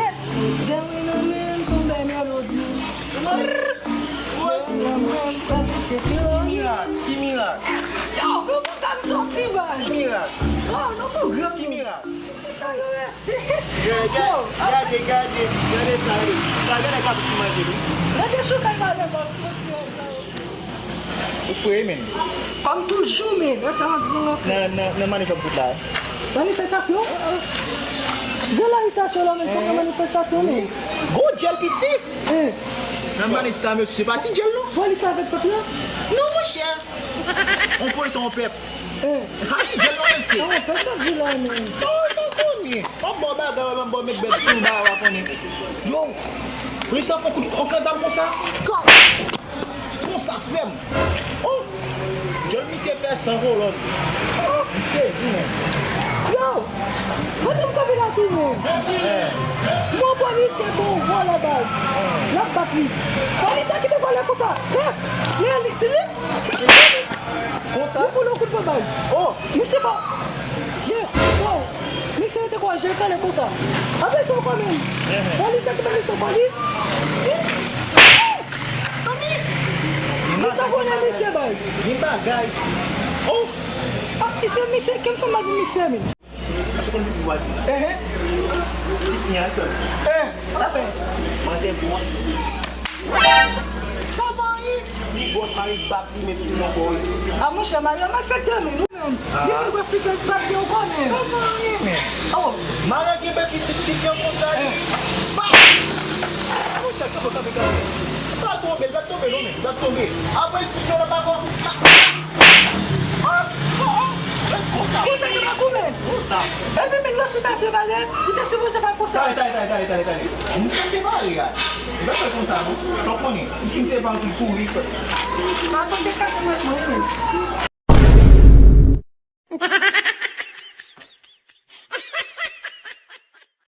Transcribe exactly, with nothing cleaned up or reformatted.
Dèyè nan men m, se yon bèl melodi. Dèyè nan men m, pati tete. Ki mirak? Ki mirak? Yo, nou pa ka soti, baz. Ki mirak? Oh, nou pou gran. Ki mirak? Sa yo resi. Gade, gade, gade, gade sa, e. Sa, gade kabrit ki manje, wi. Gade chou kay manje, baz, poti yo. Ou fre, men. Kòm toujou, men. Nan sa, nan, nan, nan manifèstasyon la, eh. Manifèstasyon? Je la sa cho la, men se yon manifèstasyon, men. Gwo djèl piti. Eh. Nan manif sa, mesye, se pa ti djèl, non. Polis avèk pèp la? Non, monchè. On polis, on pèp. Eh. Pa ti djèl, non, mesye. Non, pèsonn di la, men. Non, sa w konnen. M ap ba w bagay, m ap ba w met bèt sou ba w konnen. Yo, polis la fè kout, on kanzam konsa. Kò. Konsa, frè m. Oh! Djòl misye pè san kolòn. Oh, m sezi, men. Yo! Mwen te m kanpe la tou, men. Mwen polisye bon vòlè baz. L ap bat li. Polisye ki te vòlè konsa. He! Men li di li. Konsa? Li fout yon kout pwen baz. Oh! Misye pa. Shit! Oh! Misye te kwa je kale konsa. Apre sa, w konnen. Polisye ki te misye kwa li. Zanmi! Misye konnen misye baz. Gen bagay. Oh! Ah, misye, misye, ke m fè mal pou misye, men. Èske w konn piti vwazen an? Ehe. Ti fi an, frè m. Eh, sa fè? Manzè gwòs. Sa pa anyen. Li gwòs, mari bat li, men fi ankò, wi. Ah, monchè, mari an malfektè, men nou menm. Li fin gwòs, li fè bat li ankò, men. Sa pa anyen, men. Oh. Mari an gen bèt li, ti, ti fi an konsa, li. Eh. Pa! Monchè, kanpe, kanpe, kanpe. Pa tonbe, l pa tonbe, non, men. L pa tonbe. Apre, l fin yon lòt ankò. Ah! Oh, oh, oh. Konsa. Konsa, li pa goumen. Konsa. Epi, men, lòsou ta se bagay, li te sipoze fè konsa. Tande, tande, tande, tande, tande, tande. Nou ta separe a. Li pa fè konsa, non. Fò konnen. Li fin separe, li kouri. Pa konn te kase mwen, mwen, men.